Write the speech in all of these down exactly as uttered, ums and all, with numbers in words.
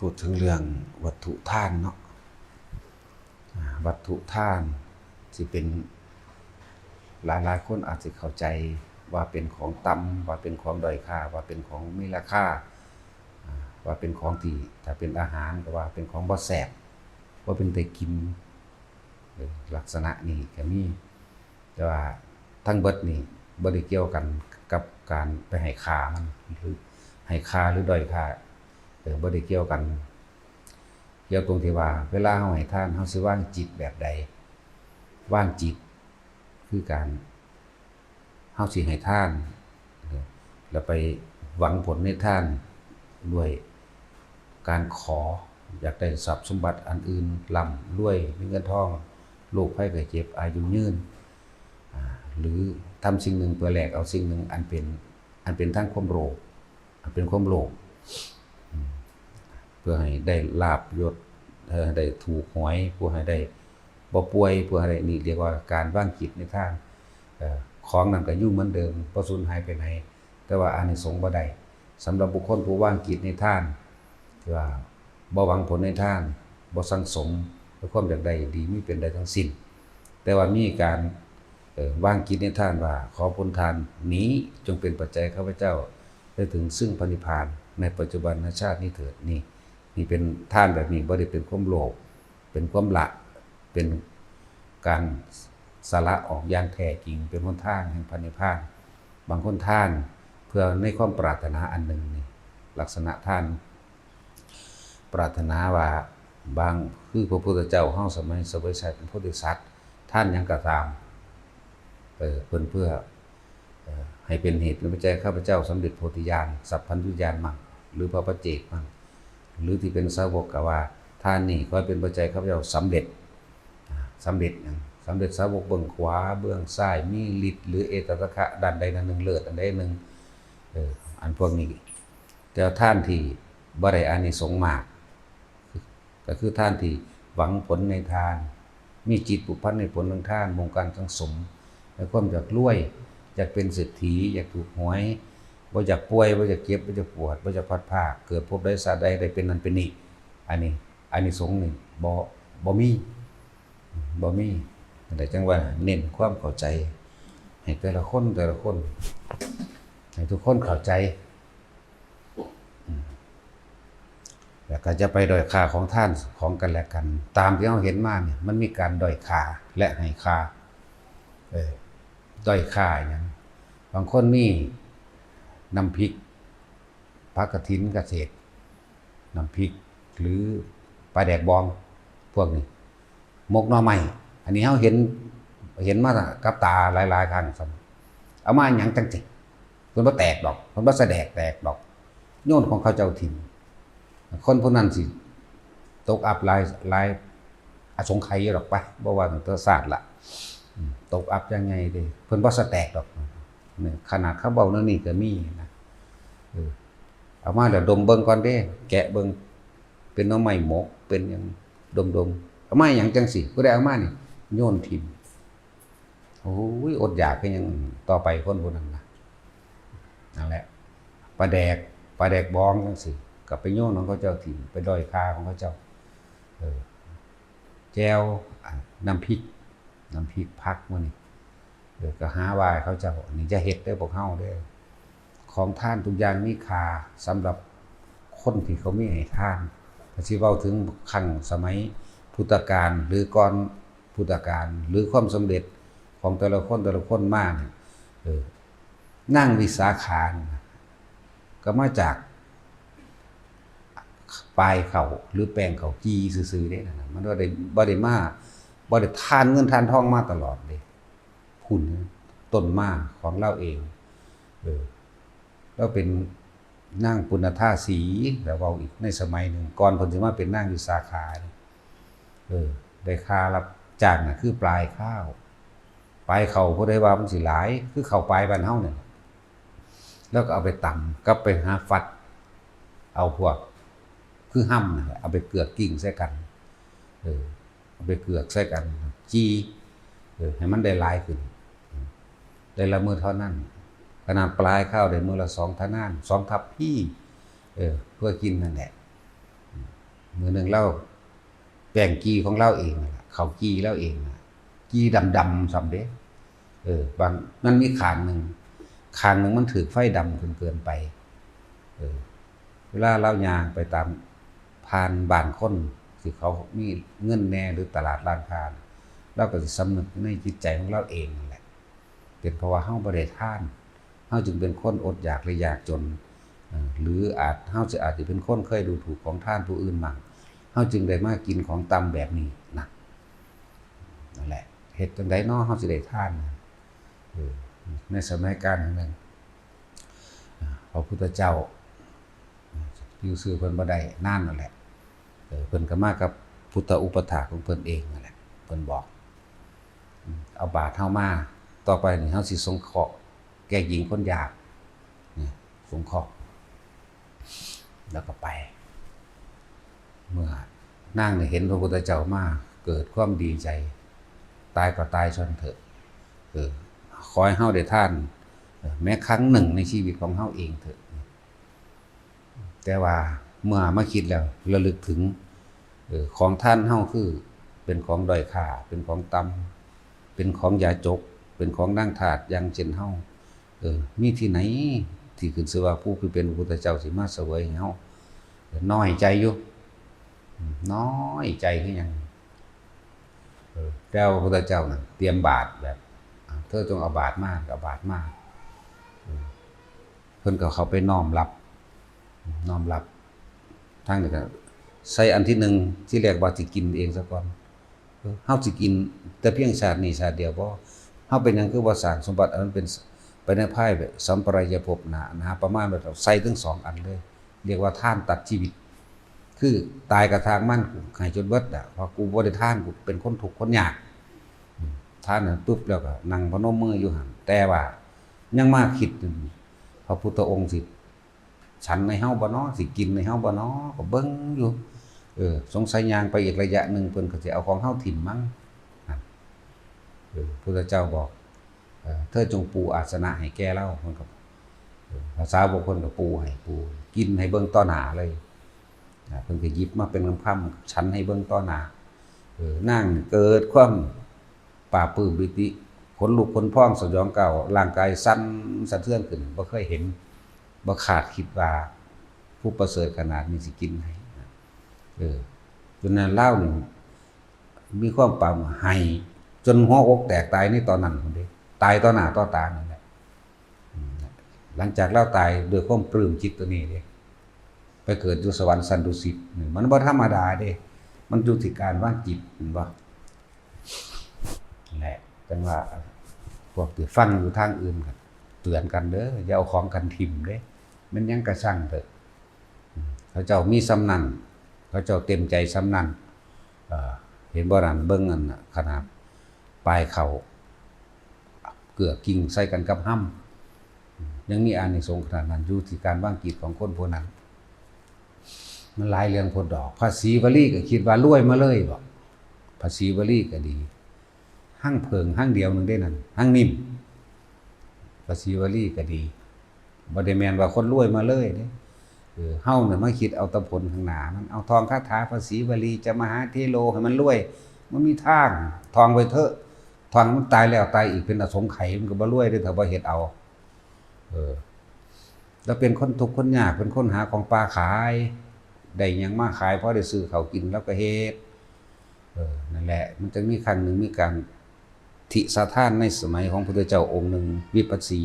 พูดถึงเรื่องวัตถุทานเนาะ อ่า วัตถุทานสิเป็น หลายๆคนอาจสิเข้าใจว่าเป็นของต่ำ ว่าเป็นของด้อยค่า ว่าเป็นของมีราคา อ่า ว่าเป็นของที่ ถ้าเป็นอาหารก็ว่าเป็นของบ่แซ่บ บ่เป็นตากิน เออ ลักษณะนี้ก็มี แต่ว่าทั้งเบิดนี่บ่ได้เกี่ยวกันกับการไปให้ค่ามัน หรือให้ค่าหรือด้อยค่า เออ บ่ได้เกี่ยวกัน เกี่ยวตรงที่ว่าเวลาเฮาให้ทาน เฮาสิวางจิตแบบใด วางจิตคือการ เฮาสิให้ทาน แล้วไปหวังผลในทานด้วยการขอ อยากได้ทรัพย์สมบัติอันอื่น ร่ำรวย มีเงินทอง โรคภัยไข้เจ็บ อายุยืน อ่า หรือทำสิ่งหนึ่งเพื่อแลกเอาสิ่งหนึ่งอันเป็น อันเป็นทางความโลภ อันเป็นความโลภ อืม เพื่อให้ได้ลาภยศ เอ่อ ให้ได้ถูกหวย เพื่อให้ได้บ่ป่วย เพื่อให้ได้ นี่เรียกว่าการวางจิตในทาน เอ่อ ของนั้นก็อยู่เหมือนเดิม บ่สูญหายไปไหน แต่ว่าอานิสงส์บ่ได้ สำหรับบุคคลผู้วางจิตในทาน ที่ว่าบ่หวังผลในทาน บ่สั่งสมในความอยากได้ดีมีเป็นได้ทั้งสิ้น แต่ว่ามีการ เอ่อ วางจิตในทานว่า ขอผลทานนี้จงเป็นปัจจัยข้าพเจ้าได้ถึงซึ่งพระนิพพานในปัจจุบันชาตินี้เถิด นี่ นี่เป็นทานแบบนี้ บ่ได้เป็นความโลภ เป็นความละ เป็นการสละออกอย่างแท้จริง เป็นหนทางแห่งพระนิพพาน บางคนทานเพื่อในความปรารถนาอันหนึ่งนี่ ลักษณะทาน ปรารถนาว่าบาง คือพระพุทธเจ้าเฮาสมัยเสวยสัตว์เป็นโพธิสัตว์ ทานหยังก็ตาม เออ เพิ่นเพื่อ เอ่อ ให้เป็นเหตุเป็นปัจจัยข้าพเจ้าสำเร็จโพธิญาณ สัพพัญญุญาณมั่ง หรือพระปัจเจกมั่ง หรือที่เป็นสาวกก็ว่า ทานนี้ขอให้เป็นปัจจัยข้าพเจ้าสำเร็จ อ่า สำเร็จหยัง สำเร็จสาวกเบื้องขวา เบื้องซ้าย มีฤทธิ์หรือเอตทัคคะด้านใดด้านหนึ่ง เลิศอันใดหนึ่ง เออ อันพวกนี้ แต่ทานที่บ่ได้อานิสงส์มาก ก็คือทานที่หวังผลในทาน มีจิตผูกพันในผลของทาน มุ่งการสั่งสม ในความอยากรวย อยากเป็นเศรษฐี อยากถูกหวย บ่อยากป่วย บ่อยากเจ็บ บ่อยากปวด บ่อยากพลัดพราก เกิดภพใดชาติใดได้เป็นนั่นเป็นนี่ อันนี้ อานิสงส์นี่บ่ บ่มี บ่มี แต่จังว่าเน้นความเข้าใจ ให้แต่ละคน แต่ละคน ให้ทุกคนเข้าใจ อืม แล้วก็จะไปด้อยค่าของทานของกันและกัน ตามที่เราเห็นมาเนี่ย มันมีการด้อยค่าและให้ค่า เออ ด้อยค่าหยัง บางคนมีน้ำพริก ผักกระถินเกษตร น้ำพริก หรือปลาแดกบอง พวกนี้ หมกหน่อไม้ อันนี้เราเห็น เห็นมากับตาหลายๆครั้งซ้ำ เอามาหยังจังสิ เพิ่นบ่แตกดอก เพิ่นบ่สะแดกแตกดอก โยนของเขาเจ้าถิ่ม คนผู้นั้นสิตกอับหลาย หลายอสงไขยอยู่ดอกไป บ่ว่าตั้งแต่ชาติละ อืม ตกอับยังไงเด้ เพิ่นบ่สะแตกดอก นี่ขนาดเขาเว้าแนวนี้ก็มีนะ เออ เอามาแล้วดมเบิ่งก่อนเด้ แกะเบิ่ง เป็นหน่อไม้หมก เป็นหยัง ดมๆ เอามาหยังจังสิ ผู้ใดเอามานี่ โยนถิ่ม โอ้ย อดอยากคือหยัง ต่อไปคนผู้นั้นนะ นั่นแหละ ปลาแดก ปลาแดกบองจังสิ ก็ไปโยนของเขาเจ้าถิ่ม ไปด้อยค่าของเขาเจ้า เออ แจ่ว อ่ะ น้ำพริก น้ำพริกผักมื้อนี้ เออ ก็หาว่าเขาเจ้า อันนี้อย่าเฮ็ดเด้อพวกเฮาเด้อ ของทานทุกอย่างมีค่าสำหรับคนที่เขามีให้ทาน ถ้าสิเว้าถึงครั้งสมัยพุทธกาลหรือก่อนพุทธกาล หรือความสำเร็จของแต่ละคนแต่ละคนมาเนี่ย เออ นางวิสาขานี่นะ ก็มาจากปลายข้าวหรือแป้งข้าวจี่ซื่อๆเด้นั่นน่ะ มันบ่ได้ บ่ได้มา บ่ได้ทานเงินทานทองมาตลอดเด้ พุ้น ต้นมาของลาวเอง เออ ลาวเป็นนางปุณณธาสี แล้วเว้าอีกในสมัยหนึ่ง ก่อนเพิ่นสิมาเป็นนางวิสาขานี่ เออ ได้ค่ารับจ้างน่ะ คือปลายข้าว ปลายข้าว ผู้ใดว่ามันสิหลาย คือข้าวปลายบ้านเฮาเนี่ย แล้วก็เอาไปตำ กับไปหาฟัด เอาพวก คือห่ำนั่นแหละ เอาไปเกือกกิ้งใส่กัน เออ เอาไปเกือกใส่กัน จี่ เออ ให้มันได้หลายขึ้น ได้ละมื้อเท่านั้น ขนาดปลายข้าวได้มื้อละสองทะนาน สองทัพพี เออ เพื่อกินนั่นแหละ มื้อหนึ่งลาว แป้งจี่ของลาวเองนั่นล่ะ ข้าวจี่ลาวเองน่ะ จี่ดำๆ ซ้ำเด้ เออ บาง มันมีข้างหนึ่ง ข้างหนึ่งมันถืกไฟดำจนเกินไป เออ เวลาลาวย่างไปตาม ผ่านบ้านคนที่เขามีเงินแหน่หรือตลาดร้านค้า ลาวก็สิสำนึกในจิตใจของลาวเองนั่นแหละ เป็นเพราะว่าเฮาบ่ได้ทาน เฮาจึงเป็นคนอดอยากและยากจน เอ่อ หรืออาจ เฮาสิอาจจะเป็นคนเคยดูถูกของทานผู้อื่นมั่ง เฮาจึงได้มากินของต่ำแบบนี้นะ นั่นแหละ เฮ็ดจั่งใดน้อเฮาสิได้ทาน เออ ในสมัยกาลนั้น พระพุทธเจ้า อยู่ซื่อเพิ่นบ่ได้ นานนั่นแหละ เออ เพิ่นก็มากับพุทธอุปถากของเพิ่นเองนั่นแหละ เพิ่นบอก เอาบาตรเฮามา ต่อไปนี่เฮาสิสงเคราะห์แก่หญิงคนยาก นี่ สงเคราะห์ แล้วก็ไป เมื่อนางได้เห็นพระพุทธเจ้ามา เกิดความดีใจ ตายก็ตายซ่อนเถอะ เออ ขอให้เฮาได้ทาน เออ แม้ครั้งหนึ่งในชีวิตของเฮาเองเถอะ แต่ว่าเมื่อมาคิดแล้วระลึกถึง เออ ของทานเฮาคือเป็นของด้อยค่า เป็นของต่ำ เป็นของยาจก เป็นของนางทาส อย่างเช่นเฮา เออ มีที่ไหนที่ขึ้นชื่อว่าผู้เป็นพระพุทธเจ้าสิมาเสวยให้เฮา น้อยใจอยู่ น้อยใจคือหยัง เออ แต่ว่าพระพุทธเจ้านั่นเตรียมบาตรแบบ อ่า เธอจงเอาบาตรมา ก็เอาบาตรมา เออ เพิ่นก็เข้าไปน้อมรับ น้อมรับ ทางนี้ก็ใส่อันที่หนึ่ง ที่แรกว่าสิกินเองซะก่อน เออ เฮาสิกินแต่เพียงชาตินี้ชาติเดียวบ่ เฮาเป็นหยังคือบ่สร้างสมบัติอันนั้นเป็นไปในภายสัมปรายภพหน้า หาประมาณแบบใส่ทั้งสองอันเลย เรียกว่าทานตัดชีวิต คือตายกะช่างมัน กูให้จนเบิดอะ เพราะกูบ่ได้ทาน กูเป็นคนทุกข์คนยาก อืม ทานนั้นปุ๊บแล้วก็นั่งพนมมืออยู่หั่น แต่ว่ายังมาคิด พระพุทธองค์สิฉันให้เฮาบ่น้อ สิกินให้เฮาบ่น้อ ก็เบิ่งอยู่ เออ สงสัยย่างไปอีกระยะหนึ่ง เพิ่นก็สิเอาของเฮาถิ่มมั้ง นั่น เออ พุทธเจ้าบอก เออ เธอจงปูอาสนะให้แก่ลาว เพิ่นก็ เออ พระสาวกเพิ่นก็ปูให้ ปู กินให้เบิ่งต่อหน้าเลย อ่า เพิ่นก็หยิบมาเป็นคำๆ ฉันให้เบิ่งต่อหน้า เออ นางเกิดความปลาบปลื้มปีติ ขนลุกขนพองสยองกล้าว ร่างกายสั่นสะเทือนขึ้น บ่เคยเห็น บ่คาดคิดว่าผู้ประเสริฐขนาดนี้สิกินให้ เออ จนนั้นลาวนี่มีความปรารถนาให้ จนหัวอกแตกตายในตอนนั้นพุ้นเด้ ตายต่อหน้าต่อตานั่นแหละ อืม หลังจากลาวตายด้วยความปลื้มจิตตัวนี้เด้ ไปเกิดอยู่สวรรค์ชั้นดุสิต นี่มันบ่ธรรมดาเด้ มันอยู่ที่การวางจิต เห็นบ่ แหละ จังว่าพวกที่ฟังอยู่ทางอื่นก็เตือนกันเด้อ อย่าเอาของกันถิ่มเด้ แม่นหยังกะซังเถอะ เขาเจ้ามีส่ำนั้น เขาเจ้าเต็มใจส่ำนั้น เอ่อ เห็นบ่นั่น เบิ่งอันน่ะ ขนาดปลายข้าว เกือกกิ่งใส่กันกับฮำ ยังมีอานิสงส์ขนาดนั้น อยู่ที่การวางจิตของคนผู้นั้น มันหลายเรื่องโพดดอก พระศรีวลีก็คิดว่ารวยมาเลยบ่ พระศรีวลีก็ดี หั่งเผิงหั่งเดียวหนึ่งได้นั่น หั่งนิ่ม พระศรีวลีก็ดี บ่ได้แม่นว่าคนรวยมาเลยเด้ เออ เฮาเนี่ยมาคิดเอาแต่ผลข้างหน้ามัน เอาท่องคาถาพระศรีวลีจะมหาเถโรให้มันรวย มันมีทาง ท่องไปเถอะ ท่องมันตายแล้วตายอีกเป็นอสงไขย มันก็บ่รวยเด้ ถ้าบ่เฮ็ดเอา เออ แล้วเป็นคนทุกข์คนยาก เป็นคนหาของป่าขาย ได้หยังมาขาย พอได้ซื้อข้าวกิน แล้วก็เฮ็ด เออ นั่นแหละ มันจะมีครั้งหนึ่งมีการ ทิสาทานในสมัยของพุทธเจ้าองค์หนึ่ง วิปัสสี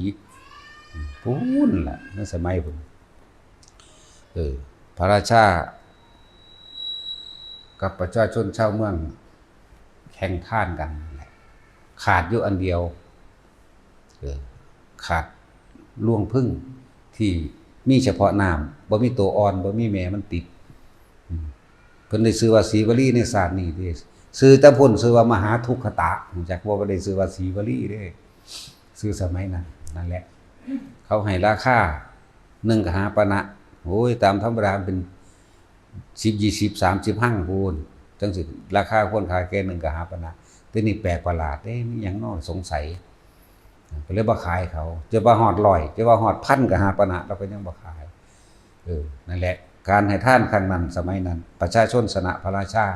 พู้นล่ะ ในสมัยพุ้น เออ พระราชา กับประชาชนชาวเมืองแข่งทานกันนั่นแหละ ขาดอยู่อันเดียว เออ ขาดรวงผึ้งที่มีเฉพาะน้ำ บ่มีตัวอ่อน บ่มีแม่มันติด อืม เพิ่นได้ชื่อว่าศรีวลีในชาตินี้เด้ ชื่อแต่พุ้นชื่อว่ามหาทุกขตะ รู้จักบ่ บ่ได้ชื่อว่าศรีวลีเด้ ชื่อสมัยนั้น นั่นแหละ เขาให้ราคาหนึ่งกหาปณะ โอ้ย ตามธรรมดามันเป็นสิบ ยี่สิบ สามสิบ หั่งพู้น จั่งสิราคาควรขายแก่หนึ่งกหาปณะ แต่นี่แปลกประหลาดเด้ มีหยังน้อสงสัย ก็เลยบ่ขายเขา จะว่าฮอดร้อย จะว่าฮอดพันกหาปณะ เราก็ยังบ่ขาย เออ นั่นแหละ การให้ทานครั้งนั้น สมัยนั้น ประชาชนชนะพระราชา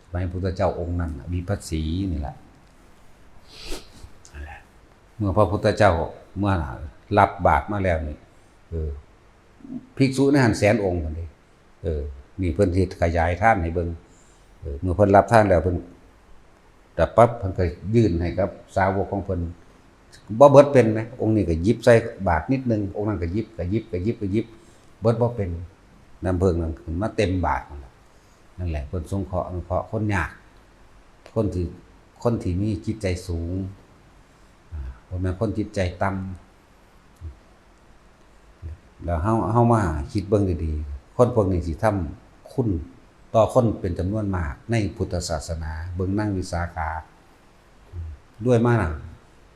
สมัยพระพุทธเจ้าองค์นั้นน่ะ วิปัสสีนี่แหละ เมื่อพระพุทธเจ้าเมื่อรับบาตรมาแล้วนี่ เออ ภิกษุในหั้นแสนองค์พุ้นเด้ เออ นี่เพิ่นสิขยายทานให้เบิ่ง เออ เมื่อเพิ่นรับทานแล้วเพิ่น แต่ปั๊บเพิ่นก็ยื่นให้กับสาวกของเพิ่น บ่เบิดเป็นนะ องค์นี้ก็หยิบใส่บาตรนิดนึง องค์นั้นก็หยิบ ก็หยิบ ก็หยิบ ก็หยิบ เบิดบ่เป็น น้ำเพิ่งนั่นขึ้นมาเต็มบาตรนั่นแหละ นั่นแหละ เพิ่นสงเคราะห์อนุเคราะห์คนยาก คนที่ คนที่มีจิตใจสูง อ่า บ่แม่นคนจิตใจต่ำ แล้วเฮา เฮามาคิดเบิ่งดีๆ คนพวกนี้สิทำคุณต่อคนเป็นจำนวนมากในพุทธศาสนา เบิ่งนางวิสาขา รวยมาน่ะ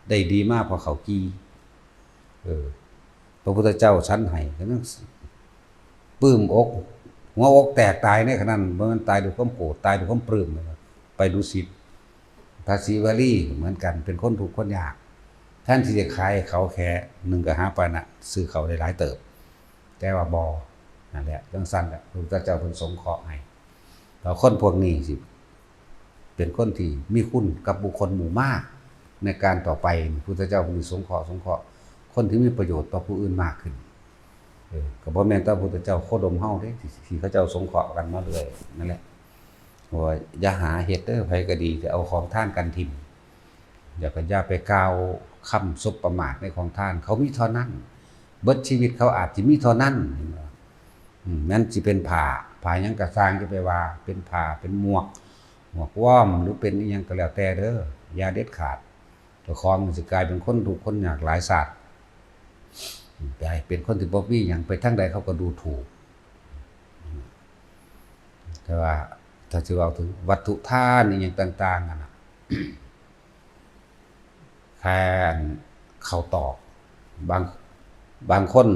ได้ดีมาเพราะข้าวจี่ เออ พระพุทธเจ้าฉันให้ ก็ยังปลื้มอก หัวอกแตกตายในขณะนั้น บ่แม่นตายด้วยความโกรธ ตายด้วยความปลื้ม ไปดุสิต พระศรีวลีเหมือนกัน เป็นคนทุกข์คนยาก แทนที่จะขายให้เขาแค่หนึ่งกหาปณะ ซื้อเขาได้หลายเติบ แต่ว่าบ่ นั่นแหละ จั่งซั้นแหละ พระพุทธเจ้าเพิ่นสงเคราะห์ให้ แล้วคนพวกนี้สิ เป็นคนที่มีคุณกับบุคคลหมู่มาก ในการต่อไป พุทธเจ้าเพิ่นสงเคราะห์ สงเคราะห์ คนที่มีประโยชน์ต่อผู้อื่นมากขึ้น เออ ก็บ่แม่นแต่พุทธเจ้าโคดมเฮาเด้ ที่ ที่เขาเจ้าสงเคราะห์กันมาเรื่อย นั่นแหละ ว่าอย่าหาเฮ็ดเด้อ ไผก็ดี จะเอาของทานกันถิ่ม อย่าก็อย่าไปกล่าวคำสบประมาทในของทาน เขามีเท่านั้น เบิดชีวิตเขาอาจสิมีเท่านั้น เห็นบ่ อืม แม้นสิเป็นผ้า ผ้าหยังก็ซ่าง จะไปว่าเป็นผ้า เป็นหมวก หมวกว้อม หรือเป็นอิหยังก็แล้วแต่เด้อ อย่าเด็ดขาด เจ้าของมันสิกลายเป็นคนทุกข์คนยากหลายชาติ กลายเป็นคนที่บ่มีหยัง ไปทางใดเขาก็ดูถูก แต่ว่าถ้าสิเว้าถึงวัตถุทานอิหยังต่างๆ นั่นน่ะ แค่ข้าวตอก บาง บางคน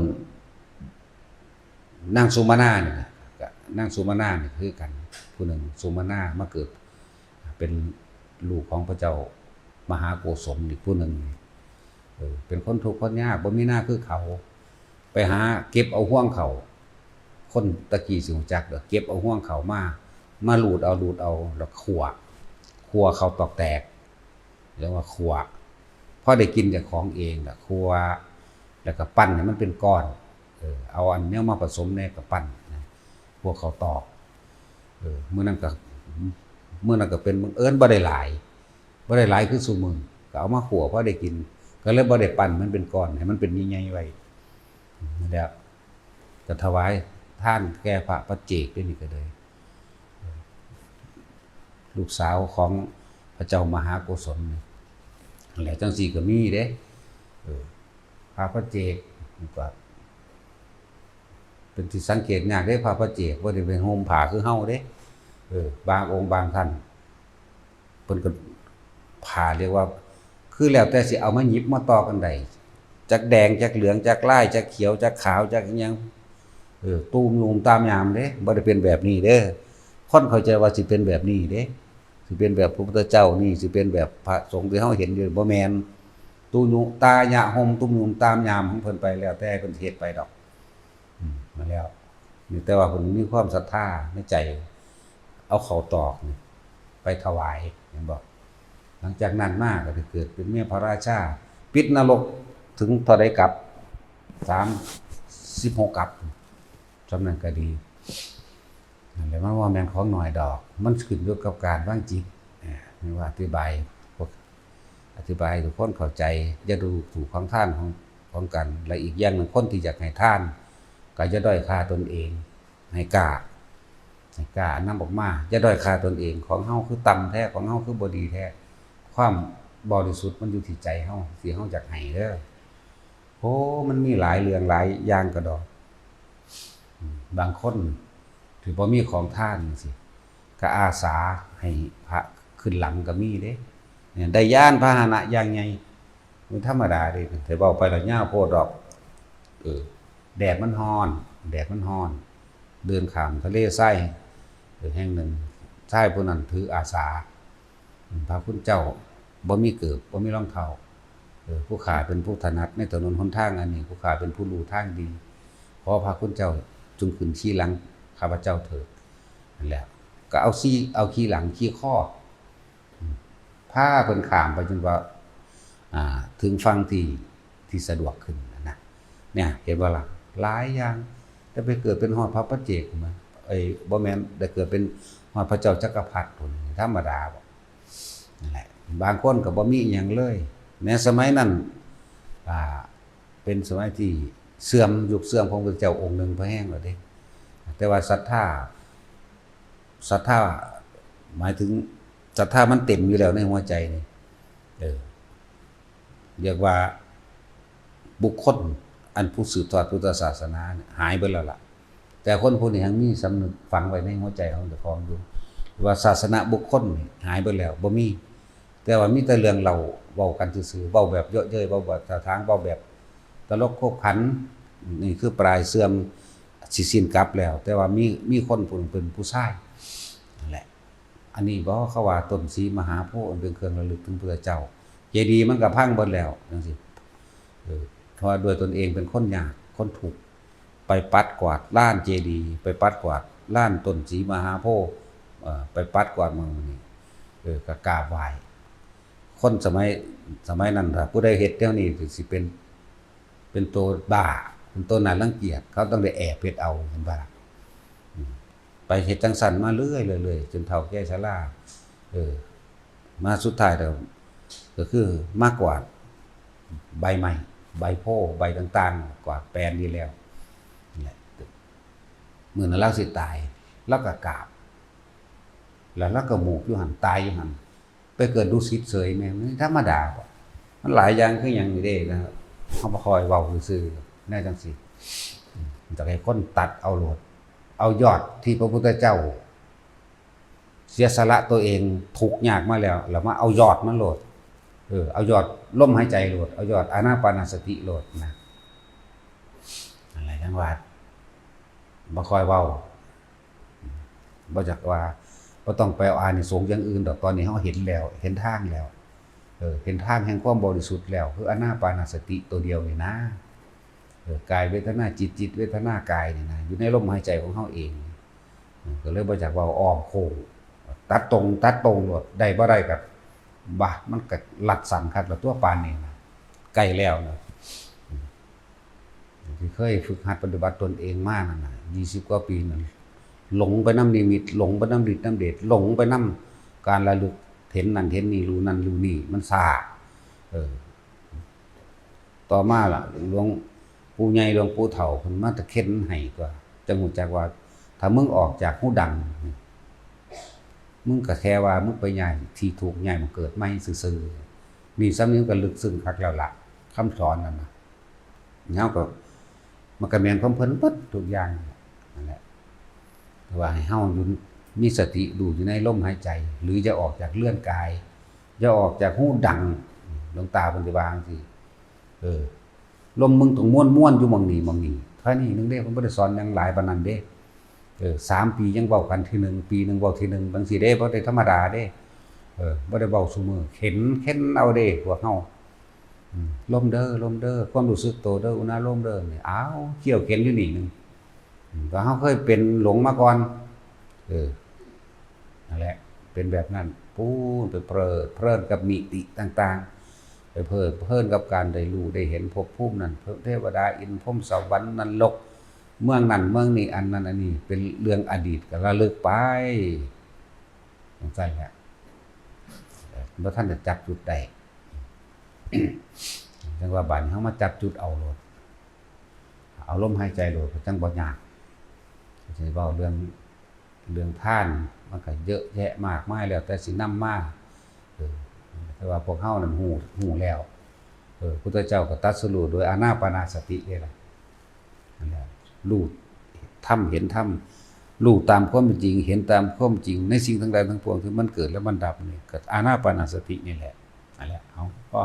นางสุมาณานี่นะ ก็นางสุมาณานี่คือกัน ผู้หนึ่งสุมาณามาเกิด เป็นลูกของพระเจ้ามหาโกศลอีกผู้หนึ่ง เออ เป็นคนทุกข์คนยาก บ่มีนาคือเขา ไปหาเก็บเอาฮวงข้าว คนตะกี้สิรู้จักเด้อ เก็บเอาฮวงข้าวมา มาลูดเอา ลูดเอา แล้วขั่ว ขั่วข้าวตอกแตก เรียกว่าขั่ว พอได้กินเจ้าของเองล่ะ ขั่ว แล้วก็ปั้นให้มันเป็นก้อน เออ เอาอันเนี้ยมาผสมแหน่ก็ปั้นนะ พวกข้าวตอก เออ มื้อนั้นก็ มื้อนั้นก็เป็นบังเอิญบ่ได้หลาย บ่ได้หลายคือซุมื้อ ก็เอามาขั่วพอได้กิน ก็เลยบ่ได้ปั้นมันเป็นก้อน ให้มันเป็นใหญ่ๆ ไว้ นั่นแหละ ก็ถวายทานแก่พระปัจเจกด้วยนี่ก็เลย ลูกสาวของพระเจ้ามหาโกศลนี่แหละ จั่งซี้ก็มีเด้ เออ พระปัจเจกก็เป็นที่สังเกตยากเด้ พระปัจเจกบ่ได้เป็นห่มผ้าคือเฮาเด้ เออ บางองค์บางท่าน เพิ่นก็ผ้าเรียกว่า คือแล้วแต่สิเอามาหยิบมาตอกอันใด จักแดง จักเหลือง จักลาย จักเขียว จักขาว จักอิหยัง เออ ตูมยูมตามยามเด้ บ่ได้เป็นแบบนี้เด้ คนเข้าใจว่าสิเป็นแบบนี้เด้ สิเป็นแบบพระพุทธเจ้านี่ สิเป็นแบบพระสงฆ์ที่เฮาเห็นอยู่ บ่แม่น ตูยุตายะห่มตูมยูมตามยามของเพิ่นไป แล้วแต่เพิ่นสิเฮ็ดไปดอก อืม มาแล้ว นี่แต่ว่าเพิ่นมีความศรัทธาในใจ เอาข้าวตอกนี่ไปถวาย เห็นบ่ หลังจากนั้นมาก็ได้เกิดเป็นเมียพระราชา ปิดนรกถึงเท่าใดกัป สามสิบหกกัป ส่ำนั้นก็ดี นั่นแหละ มันบ่แม่นของน้อยดอก มันขึ้นอยู่กับการวางจิต เอ่อ นี่ว่าอธิบาย พวก อธิบายให้ทุกคนเข้าใจ อย่าดูถูกของทานของ ของกัน และอีกอย่างหนึ่ง คนที่อยากให้ทาน ก็อย่าด้อยค่าตนเอง ให้กล้า ให้กล้านำออกมา อย่าด้อยค่าตนเอง ของเฮาคือต่ำแท้ ของเฮาคือบ่ดีแท้ ความบริสุทธิ์มันอยู่ที่ใจเฮา ที่เฮาอยากให้เด้อ โอ้ มันมีหลายเรื่องหลายอย่างกะดอก อืม บางคนที่บ่มีของทานจั่งซี้ ก็อาสาให้พระขึ้นหลังก็มีเด้ เนี่ย ได้ยานพาหนะอย่างใหญ่ มันธรรมดาเด้ แต่เว้าไปแล้วยาวโพดดอก เออ แดดมันร้อน แดดมันร้อน เดินข้ามทะเลทราย เออ แห่งหนึ่ง ชายผู้นั้นถืออาสา อืม พระคุณเจ้า บ่มีเกิบ บ่มีรองเท้า เออ ผู้ข้าเป็นผู้ถนัดในถนนหนทางอันนี้ ผู้ข้าเป็นผู้รู้ทางดี ขอพระคุณเจ้า จงขึ้นขี่หลังข้าพเจ้าเถิด นั่นแหละ ก็เอาขี่ เอาขี่หลังขี่คอ อืม พาเพิ่นข้ามไปจนว่า อ่า ถึงฝั่งที่ ที่สะดวกขึ้นนะ เนี่ย เห็นบ่ล่ะ หลายอย่าง แต่ไปเกิดเป็นฮอดพระปัจเจกมา เอ้ย บ่แม่น ได้เกิดเป็นฮอดพระเจ้าจักรพรรดิพู้น ธรรมดาบ่ นั่นแหละ บางคนก็บ่มีอิหยังเลย ในสมัยนั้น อ่า เป็นสมัยที่เสื่อม ยุคเสื่อมของพระเจ้าองค์หนึ่งพอแฮงแล้วเด้ แต่ว่าศรัทธา ศรัทธา หมายถึงศรัทธามันเต็มอยู่แล้วในหัวใจนี่ เออ เรียกว่าบุคคลอันผู้สืบทอดพุทธศาสนาเนี่ยหายไปแล้วล่ะ แต่คนผู้นี้ยังมีสำนึกฝังไว้ในหัวใจของเจ้าของอยู่ ว่าศาสนบุคคลนี่หายไปแล้ว บ่มี แต่ว่ามีแต่เรื่องเล่าเว้ากันซื่อๆ เว้าแบบเยาะเย้ย เว้าแบบท่าทาง เว้าแบบตลกขบขัน นี่คือปลายเสื่อมสิสิ้นกลับแล้ว แต่ว่ามี มีคนผู้หนึ่งเป็นผู้ชาย นั่นแหละ อันนี้บ่ เขาว่าต้นศรีมหาโพธิ์อันเป็นเครื่องระลึกถึงพระเจ้า เจดีย์มันก็พังเบิดแล้ว จังซี่ เออ เพราะว่าด้วยตนเองเป็นคนยาก คนทุกข์ ไปปัดกวาดลานเจดีย์ ไปปัดกวาดลานต้นศรีมหาโพธิ์ เอ่อ ไปปัดกวาดหม่องนี้ เออ ก็กราบไหว้ คนสมัย สมัยนั้น ถ้าผู้ใดเฮ็ดแนวนี้ สิเป็น เป็นตัวบ้า เป็นตัวน่ารังเกียจ เขาต้องได้แอบเฮ็ดเอา เห็นบ่ล่ะ อืม ไปเฮ็ดจั่งซั้นมาเรื่อยๆ เรื่อยๆ จนเฒ่าแก่ชรา เออ มาสุดท้ายแล้ว ก็คือมากวาดใบไม้ ใบโพธิ์ ใบต่างๆ กวาดแปลนนี่แล้ว นี่แหละ มื้อนั้นลาวสิตาย ลาวก็กราบ แล้วลาวก็หมกอยู่หั่น ตายอยู่หั่น ไปเกิดดุสิตเสย แม่นมันธรรมดาบ่ มันหลายอย่างคือหยังนี่เด้นะ เฮาบ่ค่อยเว้าซื่อๆ แนวจั่งซี้ อืม อยากให้คนตัดเอาโลด เอายอดที่พระพุทธเจ้า เสียสละตัวเองทุกข์ยากมาแล้ว แล้วมาเอายอดมันโลด เออ เอายอดลมหายใจโลด เอายอดอานาปานสติโลดนะ นั่นแหละจั่งว่า บ่ค่อยเว้า บ่อยากว่า บ่ต้องไปเอาอานิสงส์อย่างอื่นดอก ตอนนี้เฮาเห็นแล้ว เห็นทางแล้ว เออ เห็นทางแห่งความบริสุทธิ์แล้ว คืออานาปานสติตัวเดียวนี่นะ เออ กายเวทนาจิต จิตเวทนากายนี่นะ อยู่ในลมหายใจของเฮาเอง เออ ก็เลยบ่อยากเว้าอ้อมโค้ง ตัดตรง ตัดตรงโลด ได้บ่ได้ก็ บ่า มันก็ลัดสั้นคักแล้วตัวปานนี้นะ ใกล้แล้วนะ ที่เคยฝึกหัดปฏิบัติตนเองมานั่นน่ะ ยี่สิบกว่าปีนั่น หลงไปนำนิมิต หลงไปนำฤทธิ์นำเดช หลงไปนำการระลึกเห็นนั่นเห็นนี่ รู้นั่นรู้นี่ มันซ่า เออ ต่อมาล่ะ หลวงปู่ใหญ่ หลวงปู่เฒ่า เพิ่นมาตะเข็นให้ตัว จั่งรู้จักว่า ถ้ามึงออกจากฮูดัง มึงก็แค่ว่ามึงไปย้ายที่ทุกข์ ย้ายมาเกิดใหม่ซื่อๆ นี่ส่ำนี้มันก็ลึกซึ้งคักแล้วล่ะ คำสอนนั่นน่ะ เฮาก็ มันก็แม่นของเพิ่นเบิดทุกอย่างนั่นแหละ แต่ว่าให้เฮาอยู่ มีสติรู้อยู่ในลมหายใจ หรืออย่าออกจากเรือนกาย อย่าออกจากฮูดัง หลวงตาเพิ่นสิว่าจั่งซี้ เออ ลมมึงต้องม่วนๆ อยู่หม่องนี้หม่องนี้ เท่านี้นึงเด้ เพิ่นบ่ได้สอนหยังหลายปานนั้นเด้ เออ สามปียังเว้ากันทีหนึ่ง ปีหนึ่งเว้าทีหนึ่ง จั่งซี้เด้ บ่ได้ธรรมดาเด้ เออ บ่ได้เว้าซุมื้อ เข็น เข็นเอาเด้ พวกเฮา อืม ลมเด้อ ลมเด้อ ความรู้สึกโตเด้อ อุณาโลมเด้อ นี่ อ้าว เคี่ยวเข็นอยู่นี่หนึ่ง อืม ก็เฮาเคยเป็นหลงมาก่อน เออ นั่นแหละ เป็นแบบนั้น ปูนไปเพลิดเพลินกับมิติต่างๆ ไปเพลิดเพลินกับการได้รู้ได้เห็นภพภูมินั่น เทวดา อินทร์ พรหม สวรรค์ นรก เมืองนั่นเมืองนี้ อันนั้นอันนี้ เป็นเรื่องอดีตก็ระลึกไป จั่งซั้นแหละ บ่ทันได้จับจุดได้ จั่งว่าบาดนี้เฮามาจับจุดเอาโลด เอาลมหายใจโลด ก็จั่งบ่ยาก สิเว้าเรื่อง เรื่องทาน มันก็เยอะแยะมากมาย แล้วแต่สินำมา เออ แต่ว่าพวกเฮานั่นฮู้ ฮู้แล้ว เออ พุทธเจ้าก็ตรัสรู้โดยอานาปานสติเด้ล่ะ นั่นแหละ รู้ธรรม เห็นธรรม รู้ตามความเป็นจริง เห็นตามความจริง ในสิ่งทั้งหลายทั้งปวงที่มันเกิดและมันดับนี่ ก็อานาปานสตินี่แหละ นั่นแหละ เอา พอ